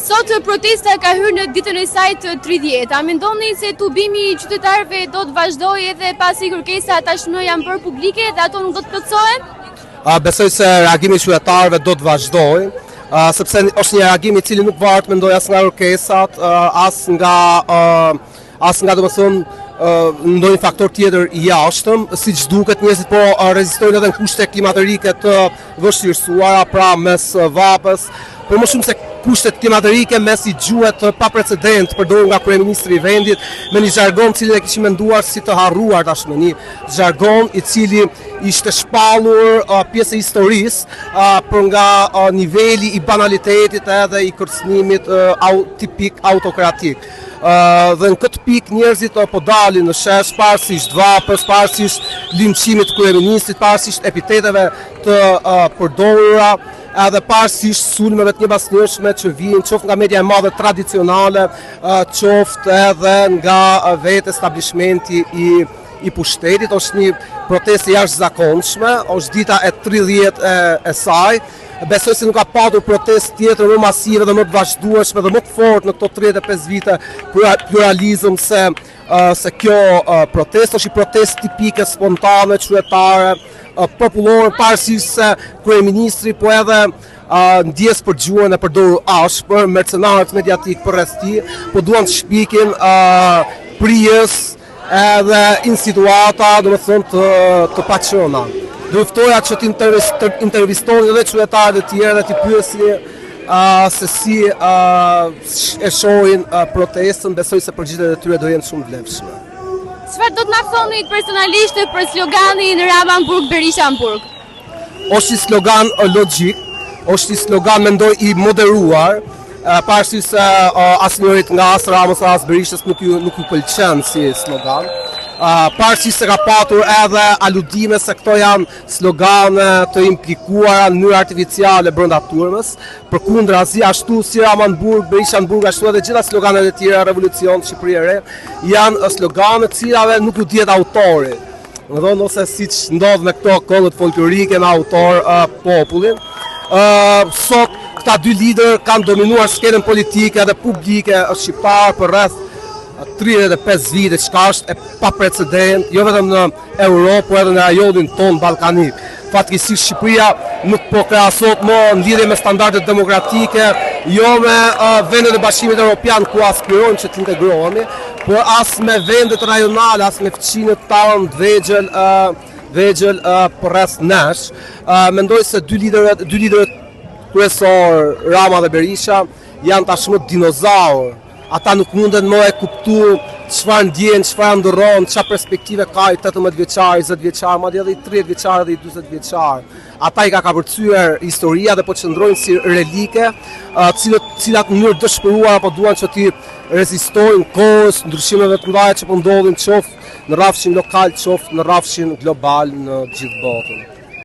Sot protesta ka hyrë në ditën e saj të 30. A mendoni se tubimi i qytetarëve do të vazhdojë edhe pasi kërkesat tashmë janë bërë publike dhe ato nuk do të plotësohen? Besoj se reagimi i qytetarëve do të vazhdojë, sepse është një reagim i cili nuk varet mendoj as nga kërkesat, as nga as nga domethënë ndonjë faktor tjetër i jashtëm, siç duket njerëzit po rezistojnë edhe në kushte klimaterike të vështirësuara, pra mes vapës, por më shumë se kushtet klimaterike mes një gjuhe të paprecedent përdorur nga kryeministri i vendit me një zhargon të cilin e kishim menduar si të harruar tashmë, një zhargon i cili ishte shpallur pjesë e historisë për nga niveli i banalitetit edhe i kërcënimit tipik autokratik. Dhe në këtë pikë njerëzit po dalin në shesh pavarësisht vapës, pavarësisht linçimit të kryeministrit, pavarësisht epiteteve të përdorura, edhe pavarësisht sulmeve të njëpasnjëshme që vijnë qoftë nga media e madhe tradicionale, qoftë edhe nga vetë establishmenti i i pushtetit, është një protestë e jashtëzakonshme, është dita e 30 e, e saj, Besoj se nuk ka patur protestë tjetër më masive dhe më të vazhdueshme dhe më të fortë në këto 35 vite pluralizëm se se kjo protestë është një protestë tipike, spontane, qytetare, popullore, pavarësisht se kryeministri po edhe ndjesë për gjuhën e përdorur ashpër, mercenarët mediatikë përreth tij, po duan të shpikin prijës Edhe instituata, domethënë të, të paqena. Do ju ftoja që të, të intervistoni edhe qytetarët e tjerë dhe t'i pyesni uh, se si uh, e shohin uh, protestën, besoj se përgjigjet e tyre do jenë shumë të vlefshme. Çfarë do të na thoni personalisht për sloganin Rama në burg, Berisha në burg? Është një slogan logjik, është një slogan mendoj i moderuar, pavarësisht se asnjërit nga as Ramës as Berishës nuk ju nuk ju pëlqen si slogan. Pavarësisht se ka patur edhe aludime se këto janë slogane të implikuara në mënyrë artificiale brenda turmës, përkundrazi ashtu si Rama në burg, Berisha në burg, ashtu edhe gjitha sloganet e tjera, Revolucion, Shqipëri e re, janë slogane të cilave nuk ju dihet autori. Domethënë ose siç ndodh me këto këngët folklorike me autor uh, popullin. Uh, sot këta dy liderë kanë dominuar skenën politike dhe publike shqiptare për rreth 35 vite, çka është e paprecedent, jo vetëm në Europë, por edhe në rajonin tonë ballkanik. Fatkeqësisht Shqipëria nuk po krahasohet më në lidhje me standardet demokratike, jo me uh, vendet e Bashkimit Evropian ku aspirojmë që të integrohemi, por as me vendet rajonale, as me fqinjët tanë të vegjël, uh, vegjël uh, përreth nesh. Uh, mendoj se dy liderët, dy liderët kryesorë, Rama dhe Berisha, janë tashmë dinozaurë. Ata nuk munden më e kuptu çfarë ndjen, çfarë ëndërron, çfarë perspektive ka i 18 vjeçar, i 20 vjeçar, madje edhe i 30 vjeçar dhe i 40 vjeçar. Ata i ka kapërcyer historia dhe po qëndrojnë si relike, të cilët cilat në mënyrë dëshpëruar apo duan që t'i rezistojnë kohës, ndryshimeve të mëdha që po ndodhin qoftë në rrafshin lokal, qoftë në rrafshin global në gjithë botën.